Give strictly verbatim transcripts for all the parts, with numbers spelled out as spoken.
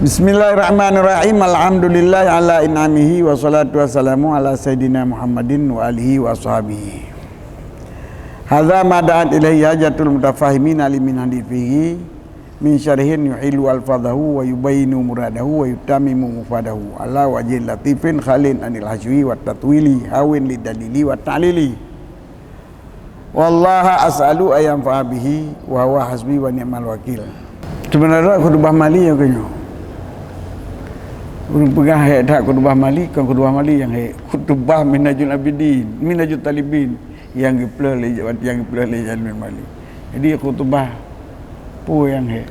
Bismillahirrahmanirrahim. Alhamdulillah ala in'amihi, wassalatu wassalamu ala sayyidina Muhammadin wa alihi wa ashabihi. Hadza ma da'at ilaihi hajatul mutafahimin alimin hadifihi min syarhin yuhilu alfadahu wa yubayinu muradahu wa yutamimu mufadahu ala wajhin latifin khalin anil hasywi wa tatwili hawin lidalili wa ta'lili. Wallaha as'alu ayyanfa'a bihi wa huwa hasbi wa ni'mal wakil. Sebenarnya khutbah Mali nyang keunyoe. Ureuëng peugah hék that khutbah Mali, kon khutbah Mali nyang hék. Khutbah Minhajul Abidin, Minhajul Talibin nyang geupeuleueh lé, nyang geupeuleueh lé Jalmi Mali. Jadi khutbah peue nyang hék?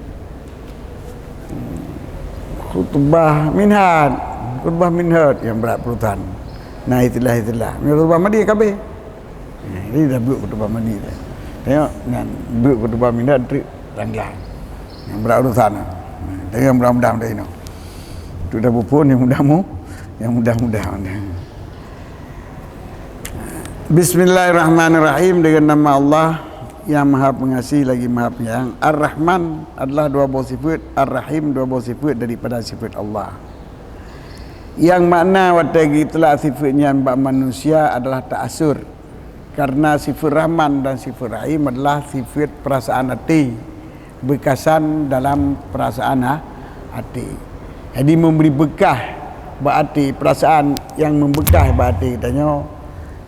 Khutbah Minhaj, khutbah Minhaj nyang brat peurutan. Nah, istilah-istilah. Meunyoe khutbah Mali kabeh. Jadi dah buet khutbah Mali dah. Tengok, nyan buet khutbah Minhaj treuk langgang. Nyang brat urusan. Tengok mudah-mudahan dah inoe. Tu dah bupon nyang mudah mu, nyang mudah-mudahan. Bismillahirrahmanirrahim, dengan nama Allah yang Maha Pengasih lagi Maha Penyayang. Ar-Rahman adalah dua boh sifat, Ar-Rahim dua boh sifat daripada sifat Allah. Yang makna watée geuitlak sifat nyan bak manusia adalah ta'asur. Karena sifat Rahman dan sifat Rahim adalah sifat perasaan até, beukasan dalam perasaan ha-, até. Jadi memberi beukah bak até, perasaan yang membekas bak até geutanyoe,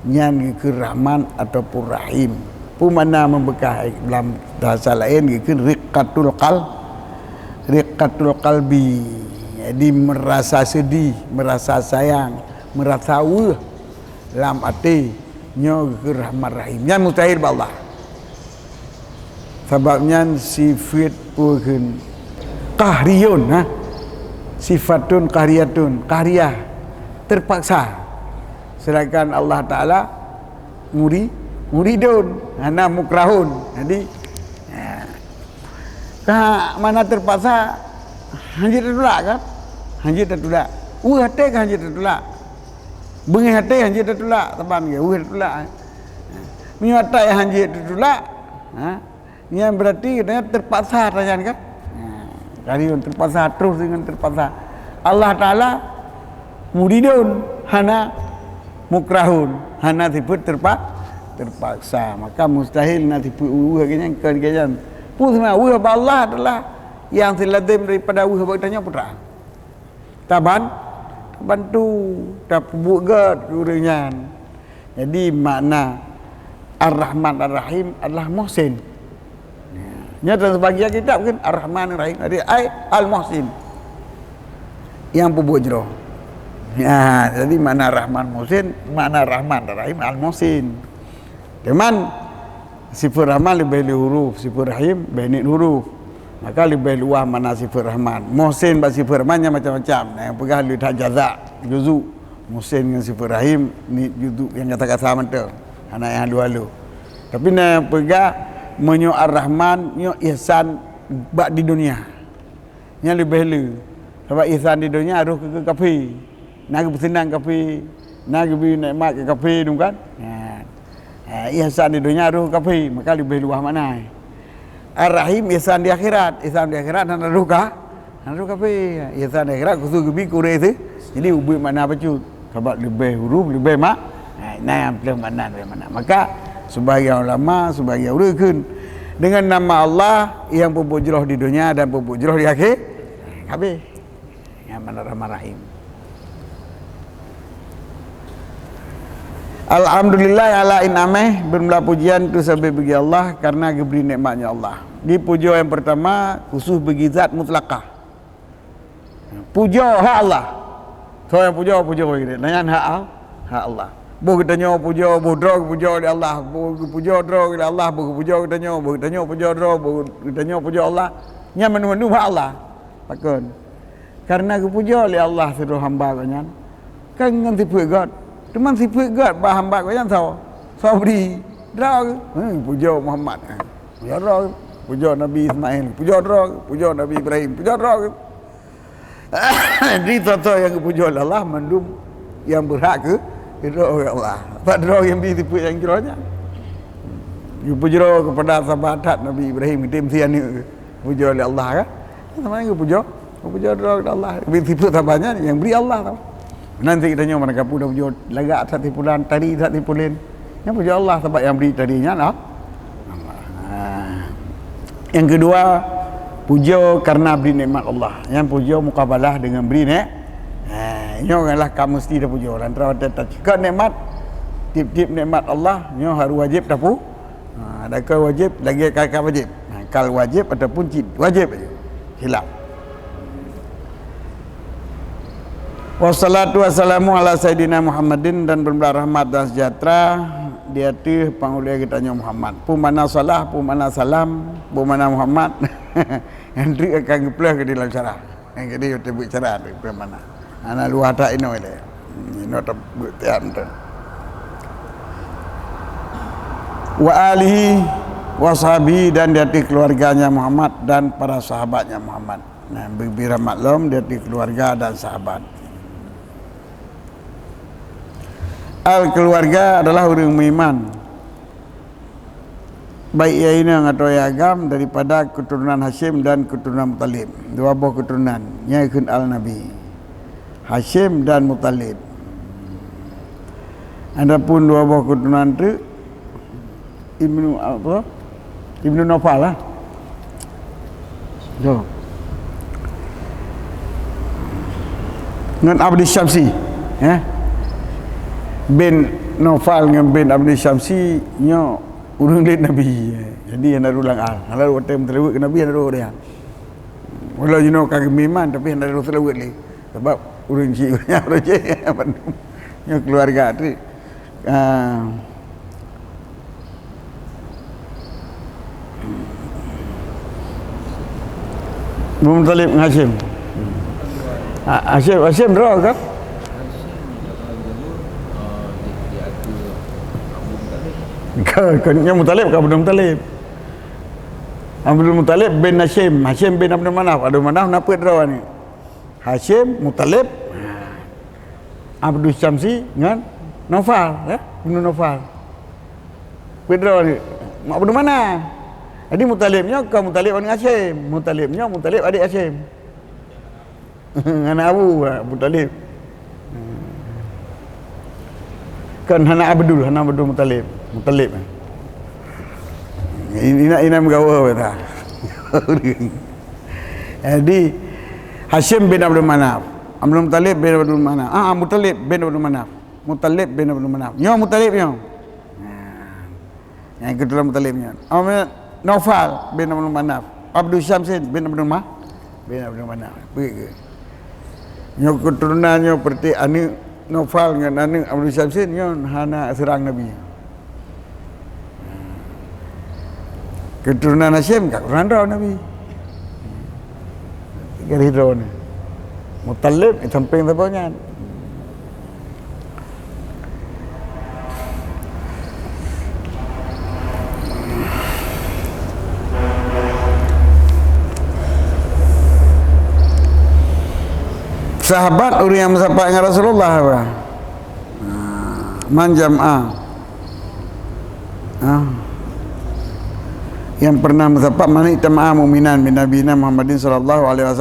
nyan geukheun Rahman ataupun Rahim. Peue makna membekas? Dalam bahasa laén geukheun riqqatul qal-, riqqatul qalbi. Jadi merasa sedih, merasa sayang, merasa weueh lam até, nyoe geukheun Rahman Rahim. Nyan mustahil bak Allah. Sabab nyan sifat peue kheun? Qahriyun, ha? Sifatun qahriyatun, qahriyah, terpaksa. Sedangkan Allah Taala muri-, muridun, hana mukrahun. Jadi, ha, ka mana terpaksa, hanjeuet tatulak kan? Hanjeuet tatulak. Weueh até ka hanjeuet tatulak. Beungéh até hanjeuet tatulak, saban ke, weueh tatulak. Meunyoe até hanjeuet tatulak, ha, nyan berarti geutanyoe terpaksa tanyan kan? Ha, kali nyoe terpaksa, terus dengan terpaksa. Allah Taala muridun, hana mukrahun, hana sifat terpa-, terpaksa. Maka mustahil na sifat weueh geuh nyan, kon geuh nyan. Peue sebenarnya weueh bak Allah adalah yang silazim daripada weueh bak geutanyoe putra. Taban-, tabantu, tapeubuet gét ureuëng nyan. Jadi makna Ar-Rahman Ar-Rahim adalah Muhsin. Nyan dalam sebagian kitab kan Ar-Rahman Ar-Rahim, jadi ai Al-Muhsin. Yang peubuet jroh. Ya, jadi makna Rahman Muhsin, makna Rahman Ar-Rahim Al-Muhsin. Cuman sifat Rahman leubeh le huruf, sifat Rahim beh niet huruf. Maka leubeh luwah makna sifat Rahman. Muhsin bak sifat Rahman nyan macam-macam. Nah, nyang peugah le that jaza, juzu. Muhsin ngon sifat Rahim niet juzu nyang gata-gata mantong. Hana nyang halu-halu. Tapi na nyang peugah meunyoe Ar-Rahman nyoe ihsan bak di dunia. Nyan leubeh le. Sabab ihsan di donya roh keu kafé. Na geupeuseunang kafé, na geubri nikmat keu kafé, dum kan? Nyan. Ha, ihsan di donya roh keu kafé, maka leubeh luwah makna. Ar-Rahim ihsan di akhirat, ihsan di akhirat hana roh ka, hana roh kafé. Ihsan di akhirat khusus geubri keu ureuëng itu. Jadi ubit makna bacut. Sabab leubeh huruf, leubeh mak-, ha, na nyang pleh makna, leubeh makna. Maka, sebagian ulama, sebagian ureuëng kheun, dengan nama Allah yang peubuet jroh di dunia dan peubuet jroh di akhé-, ha, habéh. Nyang mana Rahman Rahim. Alhamdulillah ala in'amih, beureulah pujian tu sabe bagi Allah karena geubri nikmatnya Allah. Di pujoe nyang pertama, khusus bagi zat mutlakah. Pujoe hak Allah. Soe nyang pujoe, pujoe geude. Nyan hak Al-, hak Allah. Boh geutanyoe pujoe, boh droe geupujoe lé Allah. Boh geupujoe droe lé Allah, boh geupujoe geutanyoe, boh geutanyoe pujoe droe, boh geutanyoe pujoe Allah. Nyan mandum-mandum hak Allah. Pakon? Karena geupujoe lé Allah sidroe hamba geuh nyan. Kan ngon sifeuet gét. Teuma sifeuet gét bak hamba geuh nyan soe? Soe bri? Droe geuh. Hmm, pujoe Muhammad. Pujoe droe geuh. Pujoe Nabi Ismail. Pujoe droe geuh. Pujoe Nabi Ibrahim. Pujoe droe geuh. Jadi, soe-soe nyang geupujoe lé Allah, mandum nyang beurhak keu, keudroe Allah. Pat droe nyang bri sifeuet nyang jroh nyan. Geupujoe keupada sahabat Nabi Ibrahim, geutem si aneuk geupujoe lé Allah, kan? Sama geupujoe. Pujoe droe keu Allah. Bri tipu saban nyan nyang bri Allah tau. Nanti kita nyoe mana kapu dah pujoe lagak that sipulan, tari that sipulen. Nyang pujoe Allah, sabab nyang bri tari nyan Allah. Ha. Yang kedua, pujoe karena bri nikmat Allah. Nyang pujoe mukabalah dengan bri nek. Ha, nyoe adalah ka mesti dah pujoe. Lantaran watée taceukat nikmat, tiep-tiep nikmat Allah, nyoe harus wajib tapu. Ha, dakal wajib lagi kal wajib. Ha, kal wajib ataupun cit wajib aja. Khilaf. Wassalatu wassalamu ala sayyidina Muhammadin, dan beureulah rahmat dan sejahtera di ateueh panghulée geutanyoe Muhammad. Peue makna salah, peue makna salam, peue makna Muhammad. Nyang treuk akan geupeuleueh keu di lam syarah. Nyang keudeh teubiet cara tu peue makna. Hana luwah that inoe lé. Inoe teubiet tian tu. Wa alihi wa sahbihi, dan di ateueh keluarganya Muhammad dan para sahabatnya Muhammad. Nah, bri, bri rahmat lom di ateueh keluarga dan sahabat. Al keluarga adalah ureuëng meuiman, baik nyang inong atawa nyang agam, daripada keuturonan Hasyim dan keuturonan Muthalib. Dua boh keuturonan, nyan kheun al Nabi. Hasyim dan Muthalib. Adapun dua boh keuturonan tu, Ibnu apa? Ibnu Naufal lah. Tu. Ngon Abdi Syamsi, eh? Bin Naufal ngon bin Abdi Syamsi nyoe ureuëng laén Nabi. Jadi hana ulang al. Hana watée meuteuleuweuet keu Nabi hana ureuëng. Walau jinoe ka geumeuiman tapi hana seulaweuet lé. Sabab ureuëng cit, ureuëng cit, nyoe keluarga tu. Ah. Abdul Muthalib ngon Hasyim. Ha, Hasyim, Hasyim droe kan? Kon, kon nyoe Muthalib ka Abdul Muthalib. Abdul Muthalib bin Hasyim, Hasyim bin Abdul Manaf. Abdul Manaf na peuet droe ni. Hasyim, Muthalib, Abdul Syamsi ngon Naufal, ya, Ibnu Naufal. Peuet droe ni, mak Abdul Manaf. Jadi Muthalib nyoe kon Muthalib aneuk Hasyim, Muthalib nyoe Muthalib adék Hasyim. Aneuk Abu, ha, Muthalib. Kan hana Abdul, hana Abdul Muthalib. Muthalib. Ini nak, ini nak meugawa beta. Jadi, Hasyim bin Abdul Manaf. Abdul Muthalib bin Abdul Manaf. Ah, Muthalib bin Abdul Manaf. Muthalib bin Abdul Manaf. Nyoe Muthalib nyoe. Nah. Nyang keturunan Muthalib nyan. Apa nama? Naufal bin Abdul Manaf. Abdul Syamsin bin Abdul Ma-, bin Abdul Manaf. Begitu. Nyoe keturunan nyoe seperti aneuk Naufal ngon aneuk Abdul Syamsin nyoe hana seurang Nabi. Keturunan Hasyim ka keturunan droe Nabi. Garis droe ni. Muthalib di samping saboh nyan. Sahabat ureuëng nyang meusapat ngon Rasulullah apa? Ha, man jam'a. Ha. Nyang pernah meusapat man ijtama'a mu'minan bi nabiyina Muhammadin sallallahu alaihi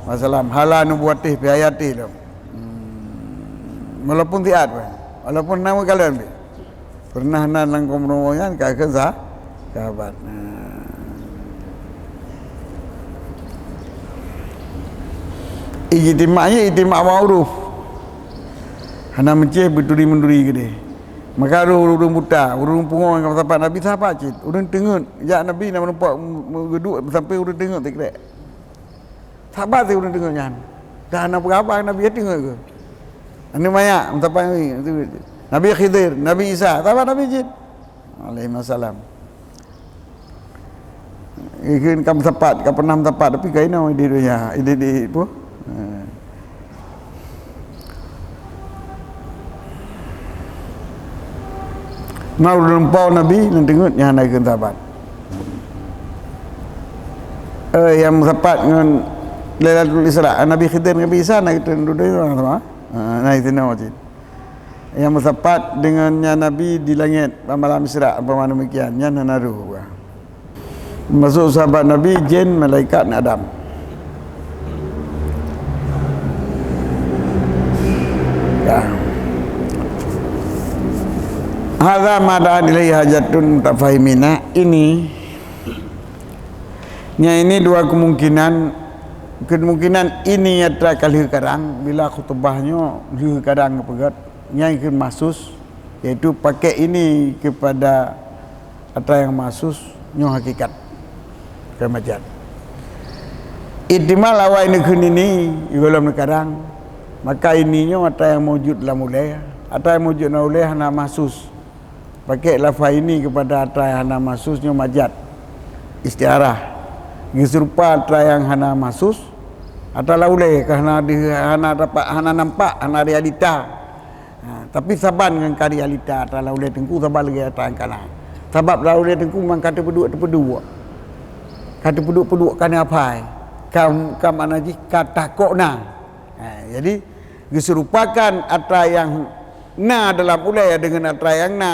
wasallam, ala nubuwwatih fi hayatih lom. Hmm. Walaupun siat pun. Walaupun nama kalian pih. Pernah na lam kaum Romawi nyan ka kheun sa-, sahabat. Nah. Ijtima' nyan ijtima' ma'ruf. Hana meucéh beuturi-meuturi keudeh. Maka ureuëng buta, ureuëng pungo nyang ka meusapat Nabi sahabat cit. Ureuëng teungeut, jak Nabi na meureumpok meugeuduk sampai ureuëng teungeut sikrek. Sahabat ureuëng teungeut nyan. Dan na peugah haba Nabi teungeut keu. Aneuk manyak, meusapat Nabi. Nabi Khidir, Nabi Isa, sahabat Nabi cit. Alaihi wasallam. Ikheun ka meusapat, ka pernah meusapat, tapi ka inoe di dunia, di, di, apa? Ha. Na ureuëng po Nabi, nyan teungeut nyan hana ikheun sahabat. Eh, nyang meusapat ngon Lailatul Isra, Nabi Khidir, Nabi Isa, na ikheun dudoe sama. Ha, na ikheun cit. Nyang meusapat deungon nyan Nabi di langét, bak malam Isra, umpama demikian, nyan hana roh. Masuk sahabat Nabi, jin, malaikat, Adam. Hadza ma da'at ilaihi hajatun mutafahimina. Ini, nya ini dua kemungkinan. Kemungkinan ini atra ka lheueh karang, bila khutbah nyoe lheueh karang geupeugét, nyang kheun mahsus, yaitu pakai ini kepada atra nyang mahsus, nyoe hakikat. Keu majaz. Ihtimal awai neukheun ini, di golom neukarang, maka ini nyoe atra nyang maujud lam ulée, atra nyang maujud lam ulée hana mahsus. Pakai lafaz ini kepada atra nyang hana mahsus nyoe majaz, istiarah. Geuseurupa atra nyang hana mahsus, atra lam ulée ka hana di-, hana dapat, hana nampak, hana realita. Ha, tapi saban ngon ka realita atra lam ulée teungku, saban lagée atra nyang kana. Sabab lam ulée teungku memang ka teupeuduek-teupeuduek. Ka teupeuduek-peuduek ka na apai. Ka, ka makna jih ka takok na. Ha, jadi, geuseurupakan atra nyang na dalam ulée deungon atra nyang na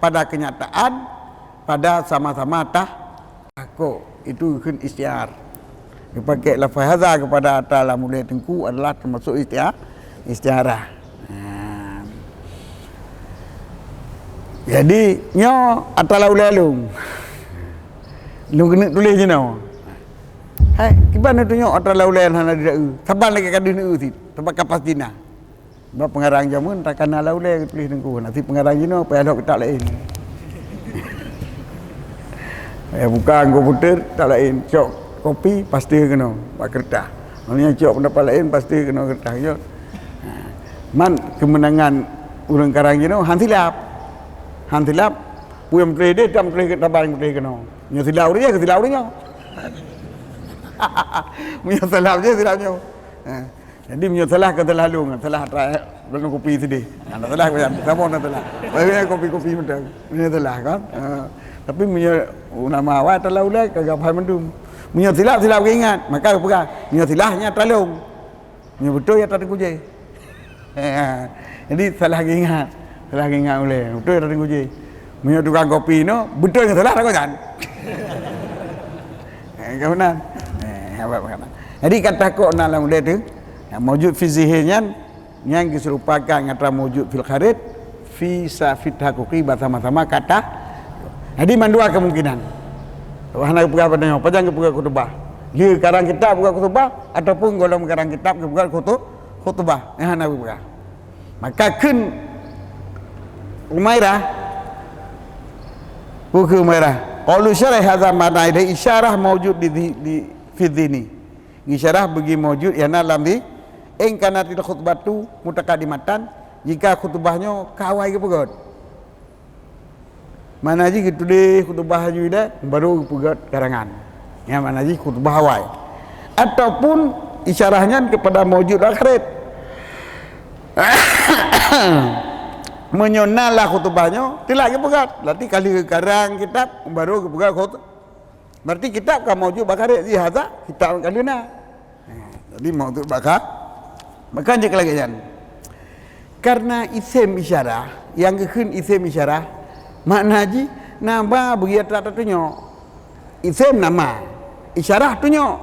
pada kenyataan, pada sama-sama tah Takok, itu kheun istiar. Dipakai lafaz hadza kepada atra lam ulée teungku adalah termasuk istia-, istiarah. Ha. Jadi, nyoe atra lam ulée lôn. Lôn keuneuk tuléh jinoe. Hai, kiban neutunyok atra lam ulée hana dida'eu. Saban lagée ka deuh neu'eu cit, teuma ka pasti na. Bak peungarang jameun takana lam ulée geutuléh teungku. Nasib peungarang jinoe payah lok kitab laén. Eh, buka komputer, kitab laén. Cok kopi, paste keunoe bak keureutah. Meunyoe cok pendapat laén, paste keunoe keureutah. Cok. Ha. Man keumeunangan ureuëng karang jinoe han silap. Han silap. Peue nyang meutuléh deh, tam meutuléh, taban meutuléh keunoe. Meunyoe silap ureuëng nyan, silap ureuëng nyoe. Meunyoe silap jih, silap nyoe. Ha. Jadi, meunyoe salah, kon salah lôn, salah atra lôn kopi sideh. Nah, salah, saboh na salah. Bagi kopi-kopi mantong. Meunyoe salah, kan? Ha. Tapi meunyoe ulama awai atra lam ulée, ka geuhafai mandum. Meunyoe silap, silap geuingat. Maka geupeugah, meunyoe salah, nyan atra lôn. Meunyoe beutôi, ya atra teungku jéh. Jadi, salah geuingat. Salah geuingat ulée. Beutôi atra teungku jéh. Meunyoe tukang kopi nyoe, beutôi ngon salah, takot kan? Eh, ka meunan. Eh, abah meunan. Jadi, ka takok na lam ulée tu, nyang maujud fi zihni nyan, nyang geuseurupakan ngon atra maujud fil kharid, fi sa-, fit tahaqquqi, bersama-sama kata. Jadi, mandua kemungkinan. Hana geupeugah pada nyoe, pajan geupeugah khutubah. Lheueh karang kitab geupeugah khutubah, ataupun gohlom karang kitab geupeugah khutu-, khutubah. Nyang hana geupeugah. Maka kheun Umairah, kheun Umairah, qalu syarah hadza ma'na ilaihi isyarah maujud di, di, di, fi dzihni. Isyarah bagi maujud nyang na lam di, in kanatil khutbatu mutaqaddimatan, jika khutbah nyoe ka awai geupeugét. Makna jih geutuléh khutubah laju ilée, baru geupeugét karangan. Nyan makna jih khutubah awai. Ataupun isyarah nyan kepada maujud akhirat. Meunyoe na lah khutubah nyoe, telat geupeugét. Berarti ka lheueh karang kitab, baru geupeugét khut-, berarti kitab ka maujud bak kharid, jih hadza kitab ka lheueh na. Ha, jadi maujud bak kha-, maka jeuet lagée nyan. Karena isem isyarah, nyang geukheun isem isyarah, makna jih nama bagi atra tatunyok. Isem nama, isyarah tunyok.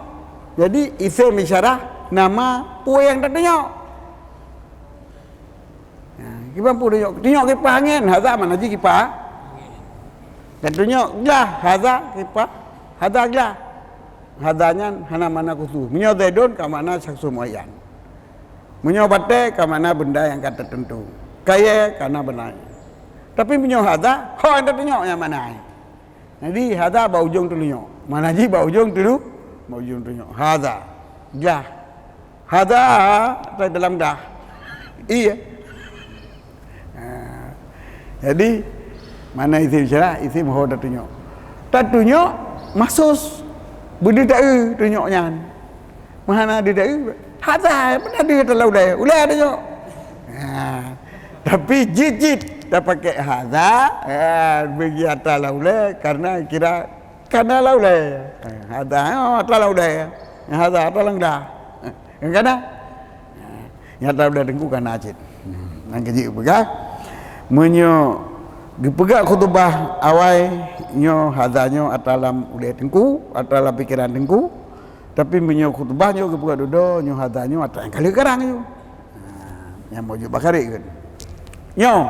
Jadi, isem isyarah nama peue nyang tatunyok. Ha, kiban peue tunyok? Tunyok kipah angén, hadza makna jih kipah. Dan tunyok glah, hadza kipah, hadza glah. Hadza nyan hana makna khusus. Meunyoe Zaidun ka makna syakhsun muayyan. Meunyoe batée ka makna benda nyang ka teuteuntu. Kayée ka na benda. Tapi meunyoe hadza, ho nyang tatunyok nyang makna. Jadi, hadza bak ujong teulinyok. Makna jih bak ujong tulu-, bak ujong teulinyok. Hadza. Glah. Hadza, tai dalam glah. Iya. Ha. Jadi, makna isem isyarah, isem ho tatunyok. Tatunyok, mahsus. Beudeuh taeu tunyok nyan. Meuhana deuh taeu, hadza, meunan deuh atra lam ulée, ulée tatunyok. Ha. Tapi jeuet-jeuet tapakai hadza, ha, bagi atra lam ulée, karena kira ka na lam ulée. Ha, hadza, oh, atra lam ulée. Hadza, atra lam glah. Ha, kan na? Ha, nyata atra lam ulée teungku ka na cit. Hmm, nyang keujeuet peugah, meunyoe geupeugah khutubah awai nyoe, hadza nyoe atra lam ulée teungku, atra lam pikeran teungku, Tapi meunyoe khutubah nyoe geupeugah dudoe, nyoe hadza nyoe atra nyang ka lheueh karang nyoe. Ha, nyang maujud bak kharid kan. Nyoe.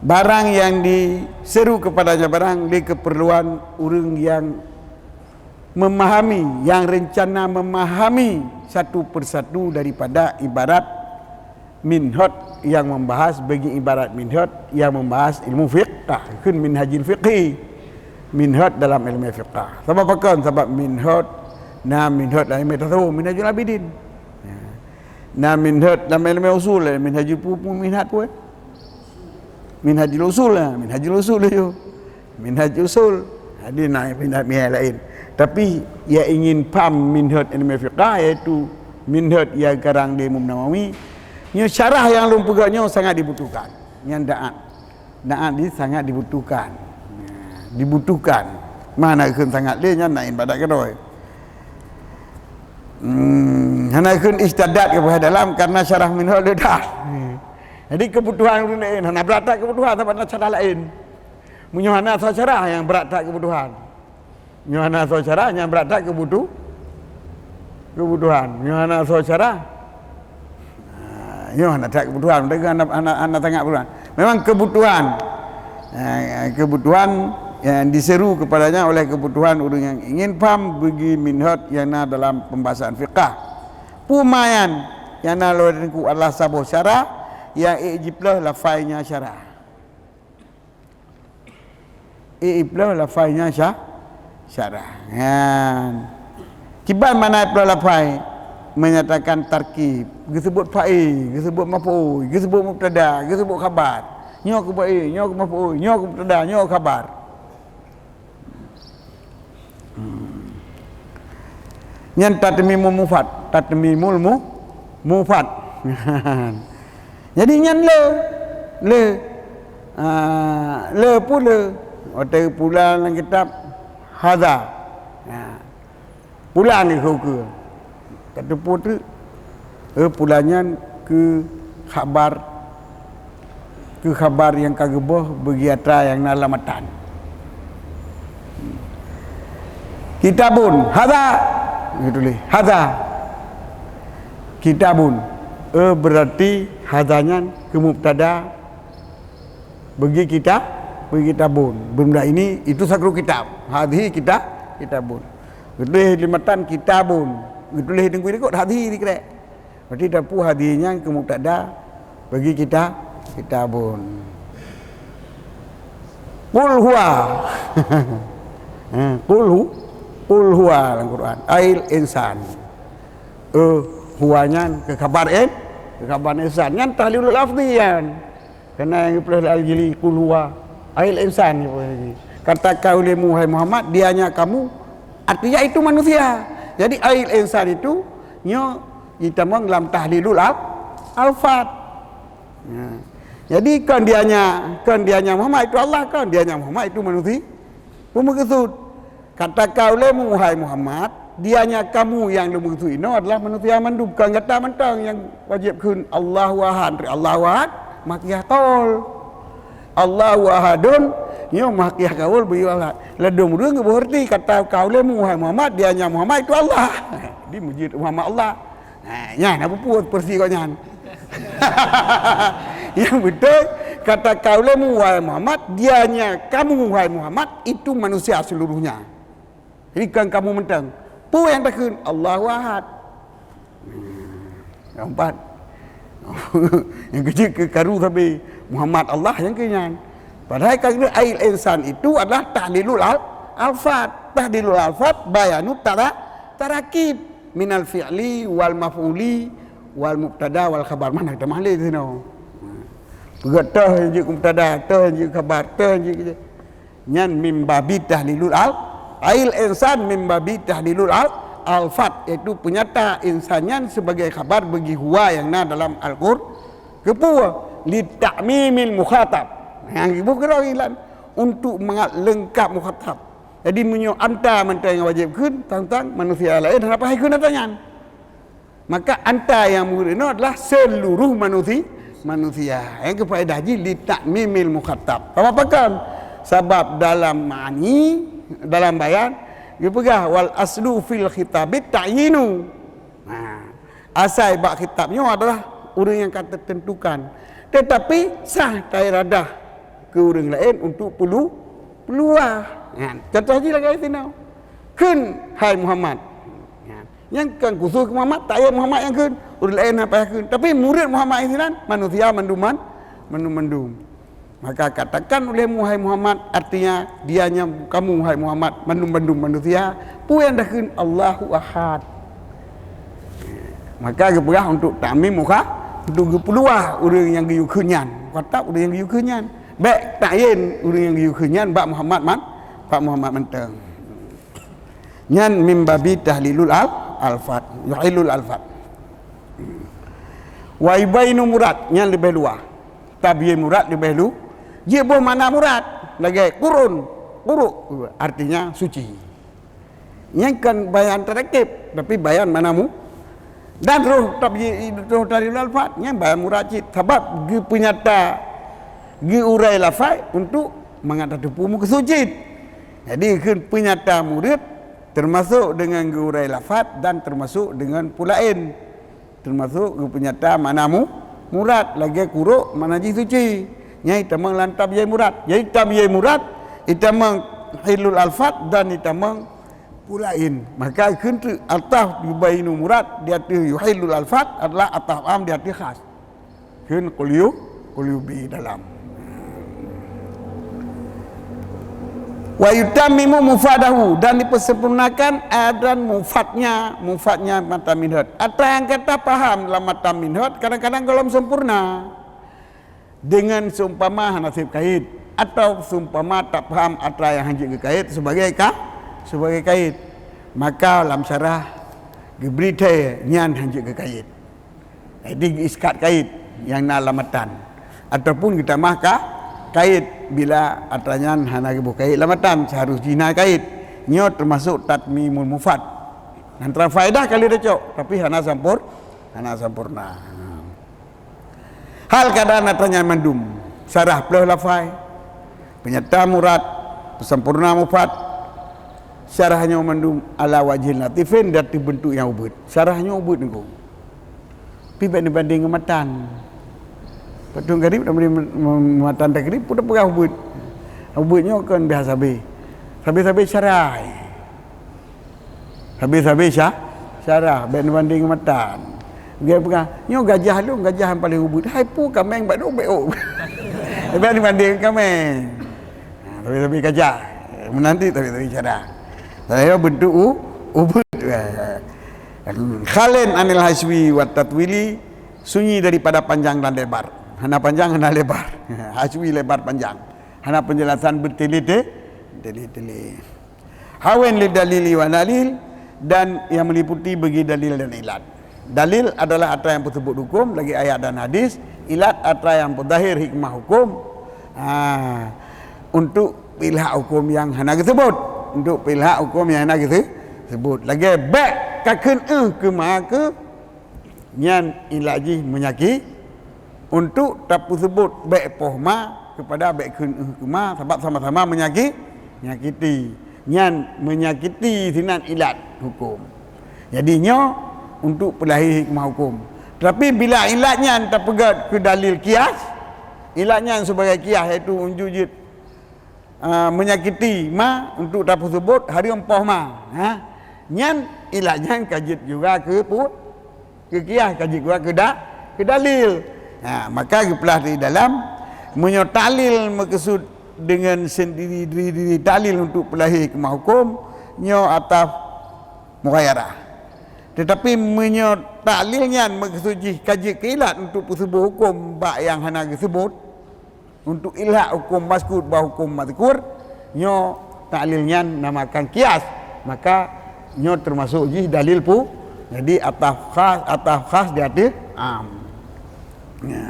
Barang yang diseru kepadanya barang di keperluan ureuëng yang memahami, yang rencana memahami satu persatu daripada ibarat minhaj yang membahas bagi ibarat minhaj yang membahas ilmu fiqah, kan minhajil fiqhi, minhaj dalam ilmu fiqah. Sebab apa kan? Sebab minhaj, na minhaj dalam ilmu tasawuf, minhajul abidin. Ya. Na minhaj dalam ilmu usul, minhajul pu-, pu-, minhaj pun. Minhajul usul lah, minhajul usul tu. Minhaj usul. Jadi na minhaj-minhaj lain. Tapi yang ingin paham minhaj ilmu fiqah iaitu minhaj yang karang di Imam Nawawi. Nyoe syarah yang lôn peugah nyoe sangat dibutuhkan. Nyan daat. Daat ni sangat dibutuhkan. Ya, dibutuhkan. Mana kheun sangat lé nyan nak ibadat keudroe. Hmm, hana kheun istadat ke bahasa dalam karena syarah minhaj le dah. Jadi kebutuhan ureuëng lain hana brat that kebutuhan sama na syarah lain. Meunyoe hana soe syarah nyang brat that kebutuhan. Nyoe hana soe syarah nyang brat that kebutu-, kebutuhan. Nyoe hana soe syarah. Ah, nyoe hana that kebutuhan, mereka hana, hana, hana sangat kebutuhan. Memang kebutuhan. Ah, kebutuhan yang diseru kepadanya oleh kebutuhan ureuëng yang ingin paham bagi minhaj yang na dalam pembahasan fiqah. Peumaian yang na lôn teungku adalah saboh syarah yang jiplôh lafainya syarah. Iplôh lafainya sya-, syarah. Kan. Kiban makna iplôh lafai menyatakan tarkib, geusebut fa'il, geusebut maf'ul, geusebut mubtada, geusebut khabar. Nyoe keu fa'il, nyoe keu maf'ul, nyoe keu mubtada, nyoe keu khabar. Hmm. Nyan tatmimul mufad, tatmimul mu-, mufad. Jadi nyan le, le. Ah, le pun le. Watée pula lam kitab hadza. Ha. Pula ni keu-keu. Tateupeue teuk. Eh, pula nyan keu khabar, keu khabar nyang ka geuboh bagi atra nyang na lam matan. Kitabun, hadza, geutuléh, hadza. Kitabun. Eh, berarti hadza nyan keu mubtada bagi kita, bagi kitabun. Benda ini, itu sakru kitab. Hadhi kita, kitabun. Geutuléh lam matan kitabun. Geutuléh deungon likot hadhi dikrek. Berarti tapu hadhi nyan keu mubtada bagi kita, kitabun. Qul huwa. Ha, qul hu-, qul huwa lam Quran. Ail insan. Eh, huwa nyan keu khabar in-, keu khabar insan. Nyan tahlilul lafzi nyan. Kena nyang geupeuleueh lé Al-Jili, "Qul huwa ail insan," gitu lagi. Katakan olehmu, hai Muhammad, "Dianya kamu," artinya itu manusia. Jadi, ail insan itu nyoe jitamong lam tahlilul al-, alfat. Ya. Jadi, kon dianya, kon dianya Muhammad itu Allah, kon dianya Muhammad itu manusia. Peumeukeusut. Katakan olehmu, hai Muhammad, dianya kamu nyang lôn meukeusut inoe adalah manusia mandum, kon gata mantong nyang wajéb kheun Allahu Ahad. Allahu Ahad, makiah kaul. Allahu Ahadun, nyoe makiah kaul beu Allah. Ladôm ureuëng geuboh reuti, katakan olehmu, hai Muhammad, dianya Muhammad itu Allah. Di mujid Muhammad Allah. Ha, nyan, apa pun versi kau nyan. Yang betul, katakan olehmu, wahai Muhammad, dianya kamu, wahai Muhammad, itu manusia seluruhnya. Jadi, kan kamu mentang. Peue nyang takheun? Allahu Ahad. Yang empat. Yang kecil ke karu sabe Muhammad Allah yang kenyan. Padahal kan ail insan itu adalah tahlilul al-, alfat. Tahlilul alfat bayanu tara-, tarakib minal fi'li wal maf'uli wal mubtada wal khabar. Mana kita mahlé di sini? Peugah tah yang jeuet mubtada, tah yang jeuet khabar, tah yang jeuet, nyan mimbabi tahlilul al-, ail insan mimbabi tahlilul al-, alfat, iaitu peunyata insan nyan sebagai khabar bagi huwa yang na dalam Al-Qur-, Keupeue? Li ta'mimil mukhatab. Nyang ibu keudroe ilan untuk mangat leungkap mukhatab. Jadi meunyoe anta mantong nyang wajéb kheun tentang manusia laén, hana payah kheun ata nyan. Maka anta nyang meureunoe adalah seluruh manusi-, manusia. Nyang keufaedah jih li ta'mimil mukhatab. Sabab apa kan? Sabab dalam ma'ani, dalam bayan, geupeugah wal aslu fil khitabit ta'yinu. Nah, asai bak khitab nyoe adalah ureuëng nyang ka teuteuntukan. Tetapi sah tairadah keu ureuëng laén untuk peulu-, peuluah. Nyan, contoh jih lagée sinoe. Kheun, "Hai Muhammad." Nyan, nyan kan khusos keu Muhammad, tak yén Muhammad nyang kheun. Ureuëng laén hana payah kheun. Tapi murit Muhammad nyang sinan, manusia mandum man-, mandum-mandum. Maka katakan olehmu, hai Muhammad, artinya dianya kamu, hai Muhammad, mandum-mandum manusia, peue nyang takheun, "Allahu Ahad." Maka geupeugah untuk takmim mukha-, untuk geupeuluah ureuëng nyang geuyue kheun nyan. Mukhatab ureuëng nyang geuyue kheun nyan. Bék tak yén ureuëng nyang geuyue kheun nyan bak Muhammad man-, bak Muhammad mantong. Nyan mimbabi tahlilul al-, alfad, yuhillul alfad. Wa yubayyinu murad, nyan leubeh luwah. Tabyin murad leubeh lu-, jiboh makna murad, lagée qur'un, quru', artinya suci. Nyan kan bayan tarakib, tapi bayan makna mu-, dan roh tabyi-, roh tahlilul alfad, nyan bayan murad cit. Sabab geupeunyata, geuurai lafai untuk mangat tateupeue meukeusud cit. Jadi, kheun peunyata murid, teumasok deungon geuurai lafad dan teumasok deungon peue laén. Teumasok geupeunyata makna mu-, murad, lagée quru' makna jih suci. Nyan itamong lam tabyin murad. Jadi tabyin murad, itamong hillul alfad dan itamong peue laén. Maka kheun teuk ataf yubayyinu murad di ateueh yuhillul alfad adalah ataf am di ateueh khas. Kheun qul yu-, qul yubi dalam. Wa yutammimu mufadahu, dan dipeusempurnakan, eh, dan mufadnya, mufadnya matan minhaj. Atra nyang ka tapaham lam matan minhaj, kadang-kadang gohlom sempurna. Deungon seumpama hana sép kait, atau seumpama tapaham atra nyang hanjeuet geukait sebagai ka-, sebagai kait. Maka lam syarah geubri thée nyan hanjeuet geukait. Jadi, geuiskat kait nyang na lam matan, ataupun geutamah ka-, kait bila atra nyan hana geuboh kait lam matan, seharus jih na kait. Nyoe teumasok tatmimul mufad. Antara faedah ka lheueh tacok, tapi hana sampur-, hana sampurna. Hal keadaan atra nyan mandum, syarah ploh lafai, peunyata murad, peusampurna mufad, syarah nyoe mandum ala wajhin latifin, di ateueh beuntuk nyang ubit. Syarah nyoe ubit ngon Pi bèk neubandéng ngon matan. Patong karib, neubandéng ngon matan takrib, peue tapeugah ubit. Ubit nyoe kon biasa sabé. Sabé-sabé syarah. Sabé-sabé sya-, syarah, bèk neubandéng ngon matan. Gaya peugah, nyoe gajah lôn, gajah nyang paleng ubit. Hai peue kaméng bak nyoe bèk ôk. Bèk neubandéng ngon kaméng. Ha, sabé-sabé gajah. Meunanti sabé-sabé syarah. Saya bentuk u-, ubit. Khalin anil haswi wa tatwili, sunyi daripada panjang dan lebar. Hana panjang, hana lebar. Haswi lebar panjang. Hana penjelasan bertele-te-, bertele-tele. Hawin lid dalili wa dalil, dan yang meliputi bagi dalil dan ilat. Dalil adalah atra yang tersebut hukum, lagi ayat dan hadis. Ilat atra yang berzahir hikmah hukum. Ha, untuk peuilhak hukum yang hana geusebut. Untuk peuilhak hukum yang hana geuse-, sebut. Lagèe bèk kakheun eh keuma ke, nyan ilat jih meunyaki-, untuk tapeuseubut bèk poh ma keupada bèk kheun eh keuma, sabab sama-sama meunyaki-, menyakiti. Nyan meunyakiti sinan ilat hukum. Jadi nyoe untuk peulahé hikmah hukum. Tapi bila ilat nyan tapeugèt keu dalil kias, ilat nyan sebagai kias, yaitu unjuk jeuet, ah, menyakiti ma untuk tapeuseubut hareuem poh ma. Ha? Nyan ilat nyan ka jeuet juga keu pu-, keu kias, ka jeuet juga keu da-, keu dalil. Ha, maka geupeulah di dalam, meunyoe ta'lil meukeusud deungon sendiri diri-diri ta'lil untuk peulahé hikmah hukum, nyoe ataf mughayarah. Tetapi meunyoe ta'lil nyan meukeusud jih ka jeuet keu ilat untuk peuseubut hukum bak nyang hana geuseubut, untuk ilhak hukum mazkur bak hukum mazkur, nyoe ta'lil nyan namakan kias, maka nyoe teumasok jih dalil pu-, jadi ataf khas, ataf khas di ateueh am. Ya.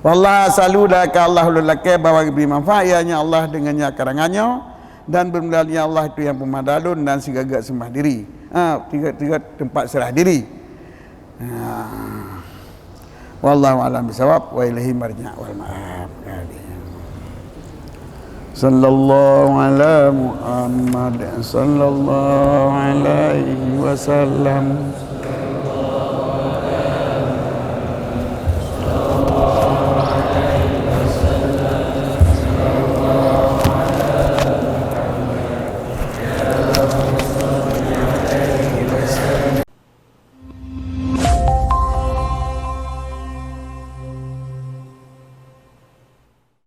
Wallah asalu daka Allah ulul lakè bahwa geubri manfaat, ianya Allah dengan nya karangan nyoe, dan bermula Allah itu yang pemadalun dan sigaga sembah diri. Ha, tiga, tiga tempat serah diri. Ha. Wallahu a'lam bishawab, wa ilaihi marja' wal ma'ab. Sallallahu ala Muhammad, sallallahu alaihi wasallam.